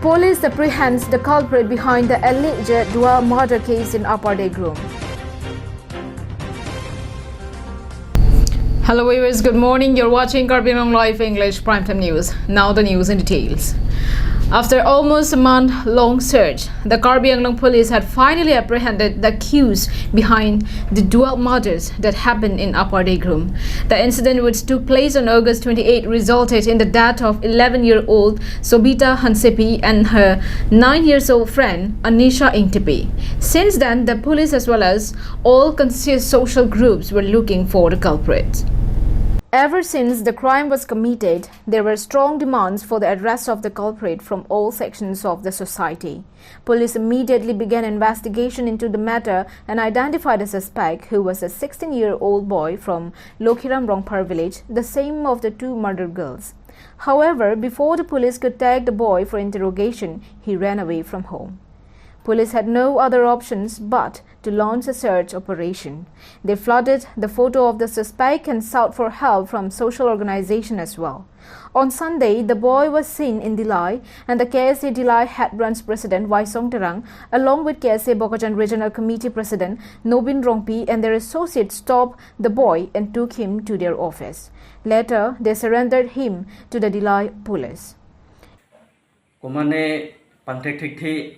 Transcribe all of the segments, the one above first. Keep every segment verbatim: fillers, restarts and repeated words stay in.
Police apprehends the culprit behind the alleged dual murder case in Upper Degrum. Hello viewers, good morning. You're watching Karbi Anglong Live English Primetime News. Now the news in details. After almost a month-long search, the Karbi Anglong police had finally apprehended the accused behind the dual murders that happened in Upper Degrum. The incident, which took place on August twenty-eight, resulted in the death of eleven-year-old Sobita Hansepi and her nine years old friend Anisha Ingtipi. Since then, the police as well as all conscious social groups were looking for the culprit. Ever since the crime was committed, there were strong demands for the arrest of the culprit from all sections of the society. Police immediately began investigation into the matter and identified a suspect, who was a sixteen-year-old boy from Lokhiram Rongphar village, the same of the two murdered girls. However, before the police could take the boy for interrogation, he ran away from home. Police had no other options but to launch a search operation. They flooded the photo of the suspect and sought for help from social organization as well. On Sunday, the boy was seen in Dillai, and the K S A Dillai Head Branch President Waisong Terang, along with K S A Bokajan Regional Committee President Nobin Rongpi, and their associates stopped the boy and took him to their office. Later, they surrendered him to the Dillai police. Komane pangthek thekthe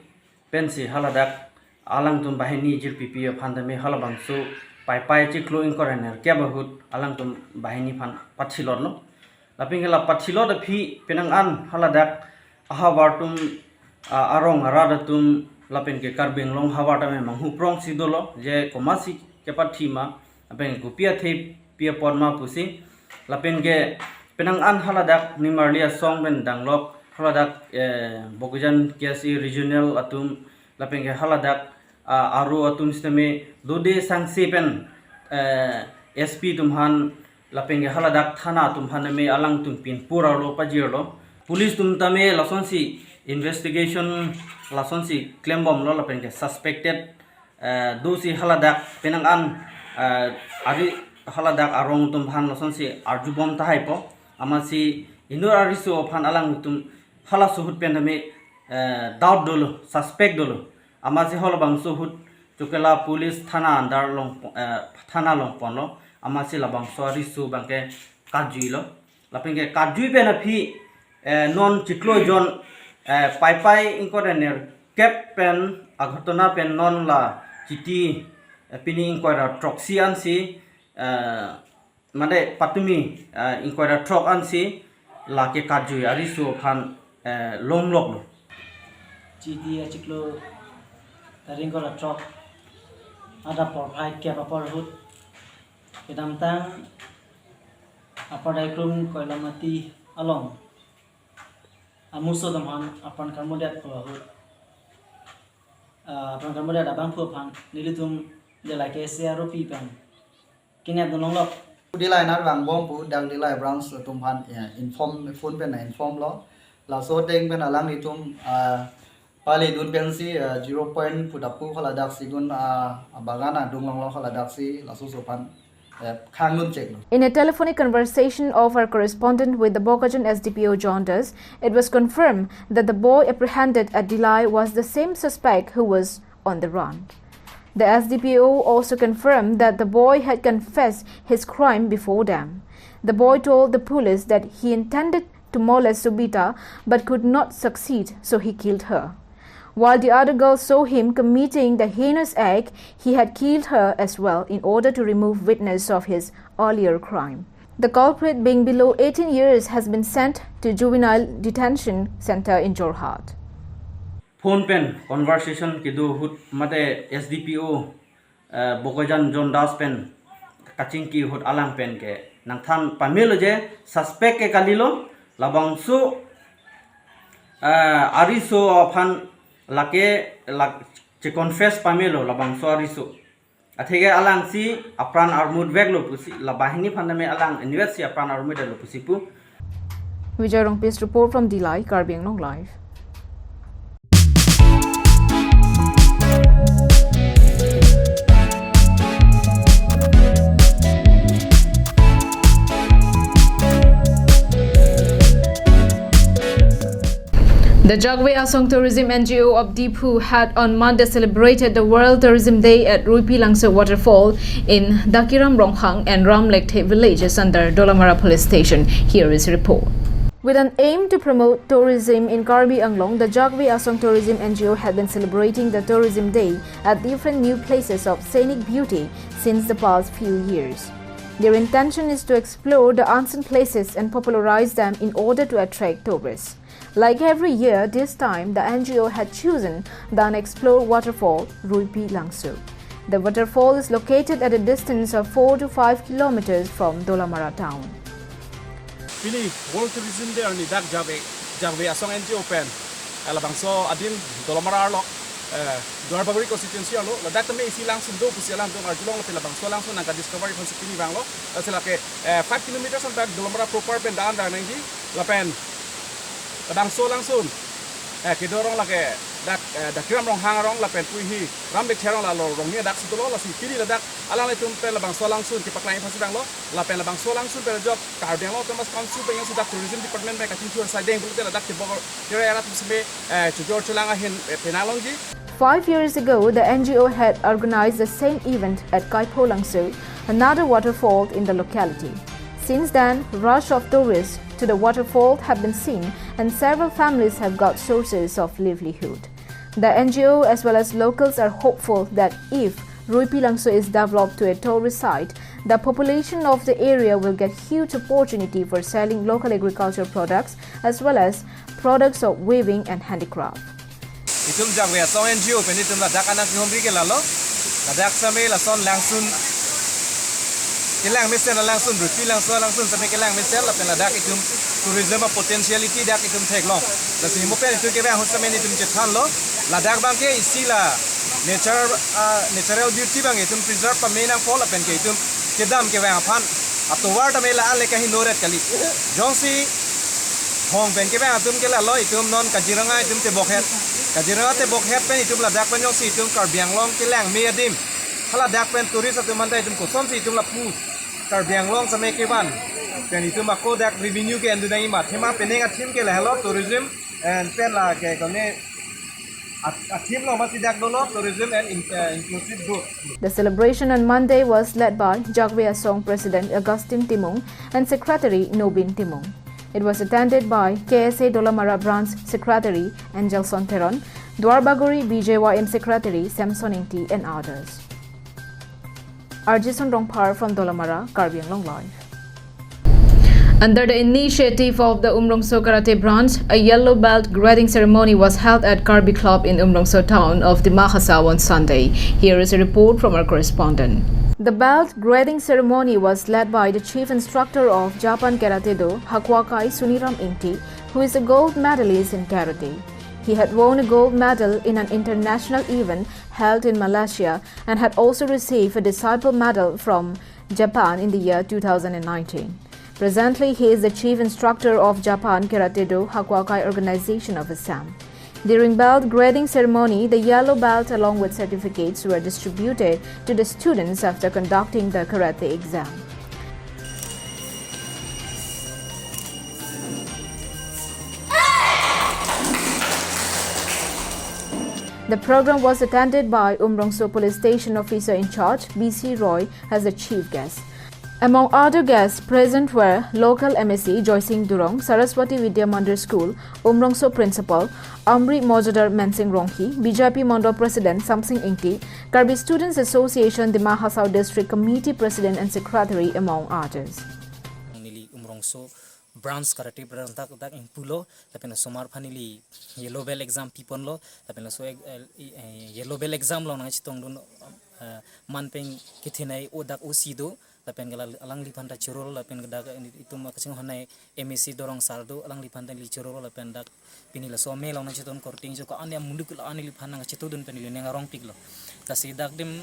pensi haladak alangtum banghini jirpipi aphan tame halabangso Paipai chiklo ingkoi ra nerkep ahut alangtum banghini aphan pathilotlo. Lapen ke la pathilot aphi penang an haladak ahavar atum, ah, arong arat atum lapen ke Karbi Anglong havar tame manghu prongsi dolo, je komatsi kepathi ma, lapen kopi athe pi apot ma pusi. Lapen ke penang an haladak nimarli asong pen danglok haladak, eh, Bokajan K S A regional atum lapen ke haladak, ah, aro atum sitame dode sangse pen, eh, S P atum aphan lapen ke haladak thana atum aphan tame alangtum pinpur arlo pajirlo. Police atum tame lasonsi investigation lasonsi klembomlo lapen ke suspected, eh, dosi haladak penang an, eh, ari haladak arong atum aphan lasonsi arjubom tahaipo. Amatsi inut ariso aphan alangtum halaso ahut pen tame, eh, doubt dolo, suspect dolo. Amatsi halabangso ahut chokela police thana under along, eh, thana along ponlo. Amatsi labangso ariso abangke katjuilo. Lapen ke katjui pen aphi, eh, non chiklo jon, eh, Paipai ingkoi ra nerkep pen aghotona pen non la Chiti, eh, pini ingkoi ra throksi ansi, eh, mane patumi, eh, ingkoi ra throk ansi lake katjui ariso aphan, eh, lomloklo. Chiti achiklo tarik ingkoi ra throk adap porphai kep apor ahut kedamtang Upper Degrum Koilamati along amuso atum aphan apran karmodetpo ahut, ah, apran karmodet abangphu aphan nelitum Dillai K S A aropi pen kenep dun longlok. Dillai nar vangbom pu dak Dillai branch atum aphan, ya, inform, phone pen informlo. Laso ateng pen alanglitum, ah, pali dun pensi, ah, zero point pu dapu haladaksi dun, ah, bagan adung longlo haladaksi laso aso aphan, eh, khang dun cheklo. In a telephonic conversation of our correspondent with the Bokajan S D P O John Das, it was confirmed that the boy apprehended at Dillai was the same suspect who was on the run. The S D P O also confirmed that the boy had confessed his crime before them. The boy told the police that he intended to molest Sobita but could not succeed, so he killed her. While the other girl saw him committing the heinous act, he had killed her as well in order to remove witness of his earlier crime. The culprit, being below eighteen years, has been sent to juvenile detention center in Jorhat. Phone pen conversation kedo ahut mate S D P O, eh, Bokajan John Das pen kachingki ahut alang pen ke nangthan pamelo je suspect ke kalilo, labangso, eh, ariso aphan lake lak che confess pamelo labangso ariso. Atheke alangsi apran armut veklo pusi, la banghini aphan tame alang inutsi apran armut detlo pusi pu. Vijay Rongpi's report from Dillai, Karbi Anglong Live. The Jagve Asong Tourism N G O of Diphu had on Monday celebrated the World Tourism Day at Ruipilangso Waterfall in Dakiram Ronghang and Ramlekthe villages under Dolamara Police Station. Here is a report. With an aim to promote tourism in Karbi Anglong, the Jagve Asong Tourism N G O had been celebrating the Tourism Day at different new places of scenic beauty since the past few years. Their intention is to explore the unseen places and popularize them in order to attract tourists. Like every year, this time the N G O had chosen the unexplored waterfall Ruipilangso. The waterfall is located at a distance of four to five kilometers from Dolamara town. Pini World Tourism Day arni dak Jagve, Jagve Asong N G O pen, eh, labangso adim Dolamara arlo, eh, Duarbagori constituency arlo, ladak tame isi langsun do pusi alam dong arjulong lapen labangso langsun nangka discovery aphansi pini vanglo, eh, lasi lake, eh, five kilometers antak Dolamara proper pen dan dan nangji, lapen labangso langsun, eh, kedo arong lake dak, eh, Dakiram Ronghang arong lapen puhi Ramlekthe arong, lalo arong ni dak si dolo, lasi pini ladak alanglitum pen labangso langsun kepaklang aphansi vanglo, lapen labangso langsun pen ajok Karbi Anglong Autonomous Council pen jongsi dak Tourism Department pen kachingthur saideng pulote ladak tebok tere arat seme, eh, chojor cholang ahin, eh, penang longji. Five years ago, the N G O had organized the same event at Kaipholangso, another waterfall in the locality. Since then, rush of tourists to the waterfall have been seen and several families have got sources of livelihood. The N G O as well as locals are hopeful that if Ruipilangso is developed to a tourist site, the population of the area will get huge opportunity for selling local agricultural products as well as products of weaving and handicraft. Itum Jagve Asong N G O pen itum ladak anat kihomri ke lalo. Ladak same lason langsun kelang mesen, langsun Ruipilangso langsun same kelang mesen lapen ladak itum tourism a potentiality dak itum theklong. Lasi mo pen itum kevang ahut same itum chethanlo. Ladak abangke isi la nature, ah, natural beauty abang itum preserve pame nangpo lapen ke itum kedam kevang aphan atovar tame la ale kahingno ret kali. Jongsi hong pen kevang atum ke lalo, itum non Kaziranga itum tebokhet. Kaziranga tebokhet pen itum ladak pen jongsi itum Karbi Anglong kelang me adim, haladak pen tourist atum anta itum kosonsi itum lapu Karbi Anglong same kevan pen itum ako dak revenue ke-endun nangji ma, thema penang athim ke lahelo tourism and pen lake kone a-, athim lo masi dak dolo, tourism and in-, uh, inclusive growth. The celebration on Monday was led by Jagve Asong President Augustine Timung and Secretary Nobin Timung. It was attended by K S A Dolamara Branch Secretary Angelson Teron, Duarbagori B J Y M Secretary Samson Ingti and others. Arjison Rongphar from Dolamara, Karbi Anglong Live. Under the initiative of the Umrongso Karate Branch, a yellow belt grading ceremony was held at Karbi Club in Umrongso town of Dima Hasao on Sunday. Here is a report from our correspondent. The belt grading ceremony was led by the chief instructor of Japan Karate Do, Hakuakai Suniram Ingti, who is a gold medalist in karate. He had won a gold medal in an international event held in Malaysia and had also received a disciple medal from Japan in the year two thousand nineteen. Presently, he is the chief instructor of Japan Karate Do Hakuakai Organization of Assam. During belt grading ceremony, the yellow belt along with certificates were distributed to the students after conducting the karate exam. The program was attended by Umrongso Police Station Officer in Charge, B C Roy, as the chief guest. Among other guests present were local M A C Joysing Durong, Saraswati Vidya Mandir School, Umrongso Principal, Amri Mojadar Mensing Ronghi, B J P Mandal President Samsing Ingti, Karbi Students Association Dima Hasao District Committee President and Secretary, among others. Neli Umrongso branch, karate branch dak, dak ingpulo, lapen osomar aphan neli yellow belt exam piponlo, lapen laso ek-, eh, i-, eh, yellow belt exam along nangchetongdun, eh, man pen kethenei o dak O C do, lapen ke la alangliphan ta chorolo, lapen ke dak itum kachinghon nai M A C Dorong sir do, alangliphan ta neli chorolo, lapen dak pini laso amei along nangcheton korte jo ko-an amonit ko-an neliphan nangchetongdun pen neli ning arongpiklo. Lasi dak adim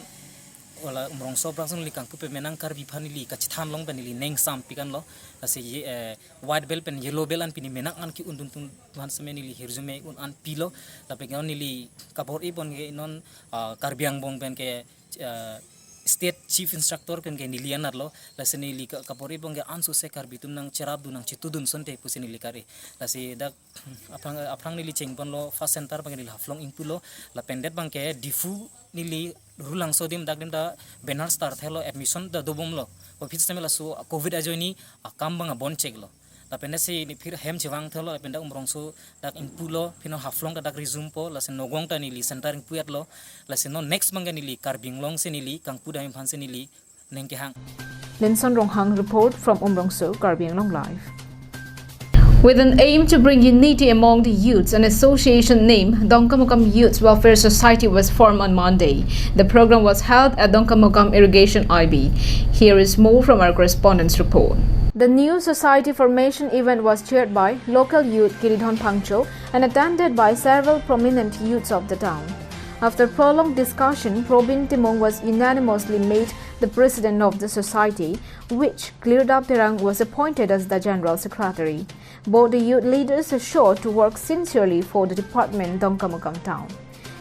hala Umrongso branch neli kangpu pemenang Karbi aphan neli kachethan long pen neli ning sampik anlo. Lasi ye, eh, white belt pen yellow belt an pini menang an ke-undunthu aphan seme neli hirjume un an pilo. Lapen ke non neli kabor-ipon ke non, ah, Karbi angbong pen ke, ah, State Chief Instructor pen ke neli anat lo, lasi neli ka-, kabor-i abang ke ansose Karbi atum nangcherapdun nangchitudun asonte pusi neli kar-e. Lasi dak aphrang, aphrang neli chengponlo first center abang ke neli Haflong Ingpu lo, lapen det abang ke Diphu neli Rulangso adim dak adim ta banner star thelo, admission ta dobomlo. Office time laso covid ajoine akam abang abon cheklo. Lapen si neli phir hem chevang thelo, lapen dak Umrongso dak Ingpu lo, phi non Haflong ta dak resume po, lasi Nagaon ta neli center Ingpu-et lo, lasi non next abang ke neli Karbi Anglong si neli kangpu dam aphan si neli ning kehang. Linson Ronghang report from Umrongso, Karbi Anglong Live. With an aim to bring unity among the youths, an association named Dongkamukam Youth Welfare Society was formed on Monday. The program was held at Dongkamukam Irrigation I B. Here is more from our correspondent's report. The new society formation event was chaired by local youth Giridhan Phangcho and attended by several prominent youths of the town. After prolonged discussion, Probin Timung was unanimously made the president of the society, which Klirdap Terang was appointed as the general secretary. Both the youth leaders assured to work sincerely for the department Dongkamukam town.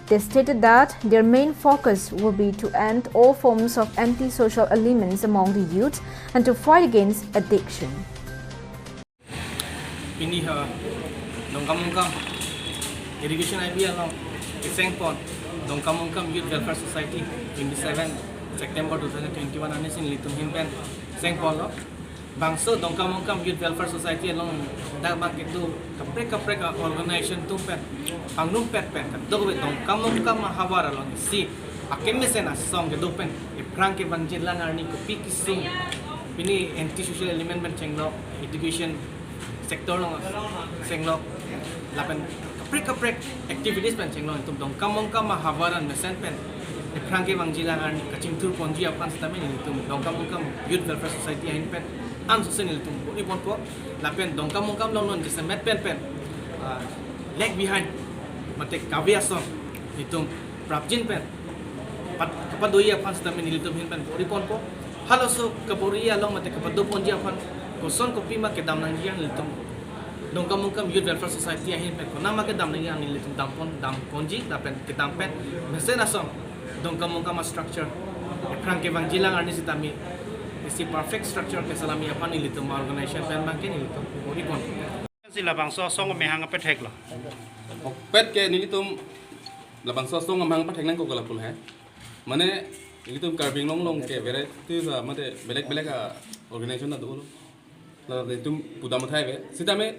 They stated that their main focus will be to end all forms of anti-social elements among the youth and to fight against addiction. Pini ha Dongkamukam Irrigation I B along kesengpon Dongkamukam Youth Welfare Society, twenty seven September two thousand twenty-one arni si nelitum ahin pen sengponlo. Bangso Dongkamukam Youth Welfare Society along dak abang kedo kaprek kaprek a-organization atum pen pangrumpet pen kadokave Dongkamukam ahavar along isi akemesen asong kedo pen ephrang kevangjilang arni kopi kesung, pini anti-social element pen chenglok, education sector along chenglok, lapen kaprek kaprek activities pen chenglok, itum Dongkamukam ahavar an mesen pen ephrang kevangjilang arni kachingthur ponji aphan sitame nelitum Dongkamukam Youth Welfare Society ahin pen ansose nelitum bor-i ponpo. Lapen Dongkamukam along non jasemet pen pen, ah, lag behind mate kave asong itum prapjin pen pat-, kapado-i aphan sitame nelitum ahin pen bor-i ponpo. Halaso kabor-i along mate kapado ponji aphan koson kopima kedam nangji an nelitum Dongkamukam Youth Welfare Society ahin pen konama kedam nangji an nelitum dam pon, dam ponji, lapen kedam pen mesen asong Dongkamukam a-structure ephrang kevangjilang arni sitame isi perfect structure kesalami aphan nelitum organization pen abang ke nelitum bor-i pon. Si labangso asong amahang apathek lo. Okpet ke nelitum labangso asong amahang apathek nangkok ke lapu lo he. Mane nelitum Karbi Anglong along ke variety sa mate belek belek a-organization ta dolo. La nelitum pudam athai ave. Sitame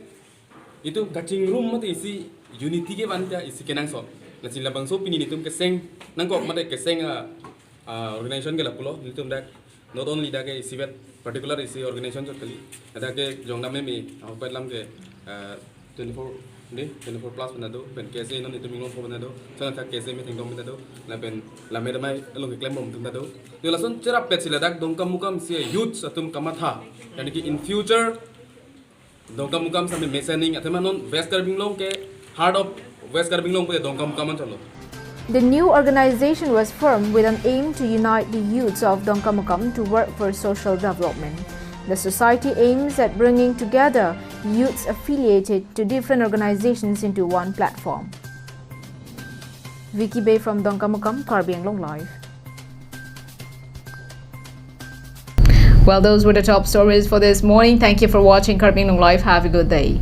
itum kachingrum mate isi unity kevan ta isi kenangsot. Lasi labangso pini nelitum keseng nangkok mate keseng a, a, organization ke lapulo, nelitum dak not only dak ke isivet particular isi organization chot kali, dak ke jongdam meme, ahokpet alam ke, a, twenty-four de, twenty-four plus pen ta do, pen K S A non itum inglong pho pen ta do, chana tha K S A metheng dong pen ta do, lapen lammet amei along keklembom atum ta do. Yo lason cherapet si ladak Dongkamukam isi youths atum kamatha, yani ki in future Dongkamukam sitame mesening, athema non West Karbi Anglong ke heart of West Karbi Anglong pute Dongkamukam anchot lo. The new organization was formed with an aim to unite the youths of Dongkamukam to work for social development. The society aims at bringing together youths affiliated to different organizations into one platform. Vicky Bey from Dongkamukam, Karbi Anglong Live. Well, those were the top stories for this morning. Thank you for watching Karbi Anglong Live. Have a good day.